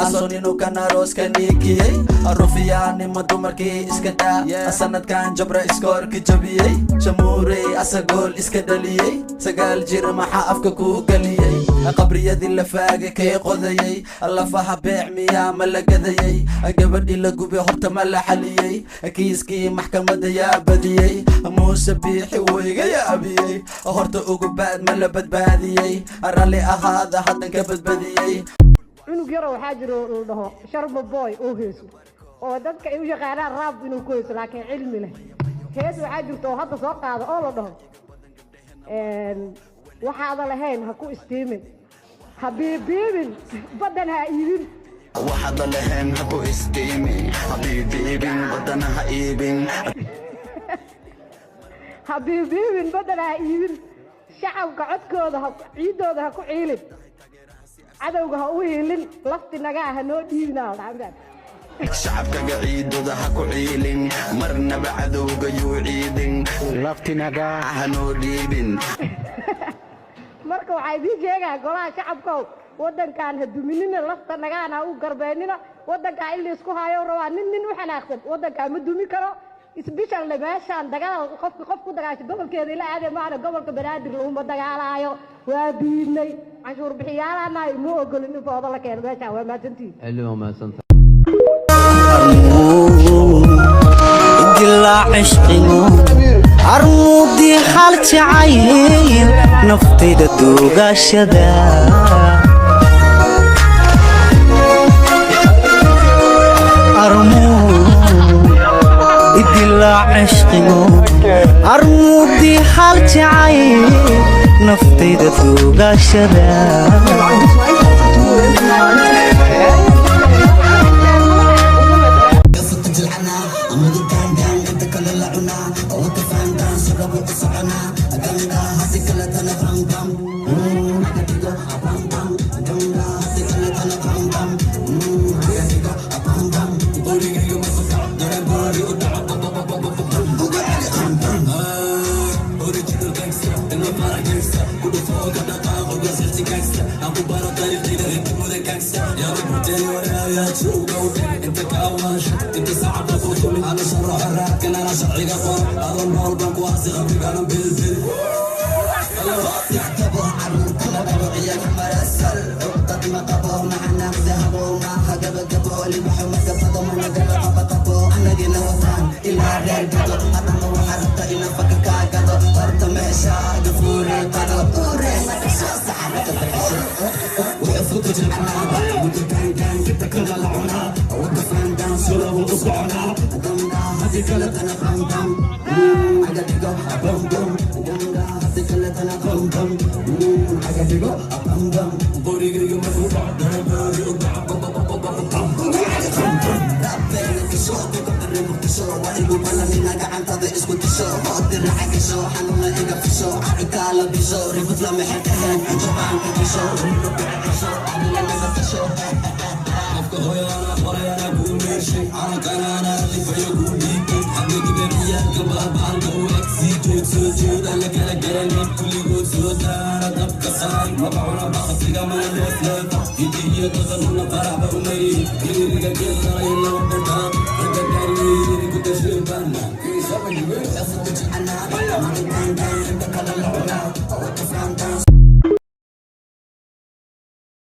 Asoo arooska niikiyey, rufiyaanima dumarkii iska daa. Sanadkan Jabra iskoorka jabiyey, Shamuurey asagool iska dhaliyey. 9 jir maxaa afka kuu geliyey? Qabriyadii la faagay kay qodayey? Lafaha beec miyaa, ma la gadayey? Gabadhii la gubay horta ma la xaliyey? Kiiskii maxkamadda yaa badiyey? Muuse Biixi wuu iga yaabiyey. Horta ugu baad ma la badbaadiyey? Ralli ahaada, haddan ka badbadiyey. Cunug yaroo waxaa jiro la dhaho Sharma Boy oo heeso, oo dadka ay u yaqaanaan rap inuu ku heeso, laakiin cilmi leh. Hees waxaa jirta oo hadda soo qaada oo la dhaho "Waxaada lahayn ha ku istiimin, ha biibiibin, baddan ha iibin." Waxaada lahayn ha ku istiimin, ha biibiibin, badana ha iibin. Ha biibiibin, baddan ha iibin, shacabka codkooda ha ciiddooda ha ku ciilin, cadowga ha u hiilin, lafti nagaa ha noo dhiibinaa. Shacabkaga ciidooda ha ku ciilin, marnaba cadowga yuu ciidin. Laftinaga hanoo dhiibin. Marka waxaa idiin sheegaa, golaha shacabkow, waddankan ha duminina, lafta nagaan ha u garbeynina. Waddankaa in laisku haayo rabaa. Nin nin u xanaaqsan waddankaa ma dumi karo. Isbishanle meeshaan dagaal qofki qof ku dagaasho gobolkeeda ila aadee maana. Gobolka Banaadir laguma dagaalaayo, waa diidnay. Canshuur bixiyaalaanahay, ma ogolin in foodo la keeno meeshaan. Waa mahadsantihin. Xilli waa mahadsanta. Dilaa cishqigu armuudii xal jacayl naftayda duugashada. Idilaa cishqigu armuudii xal jacayl naftayda duugashada.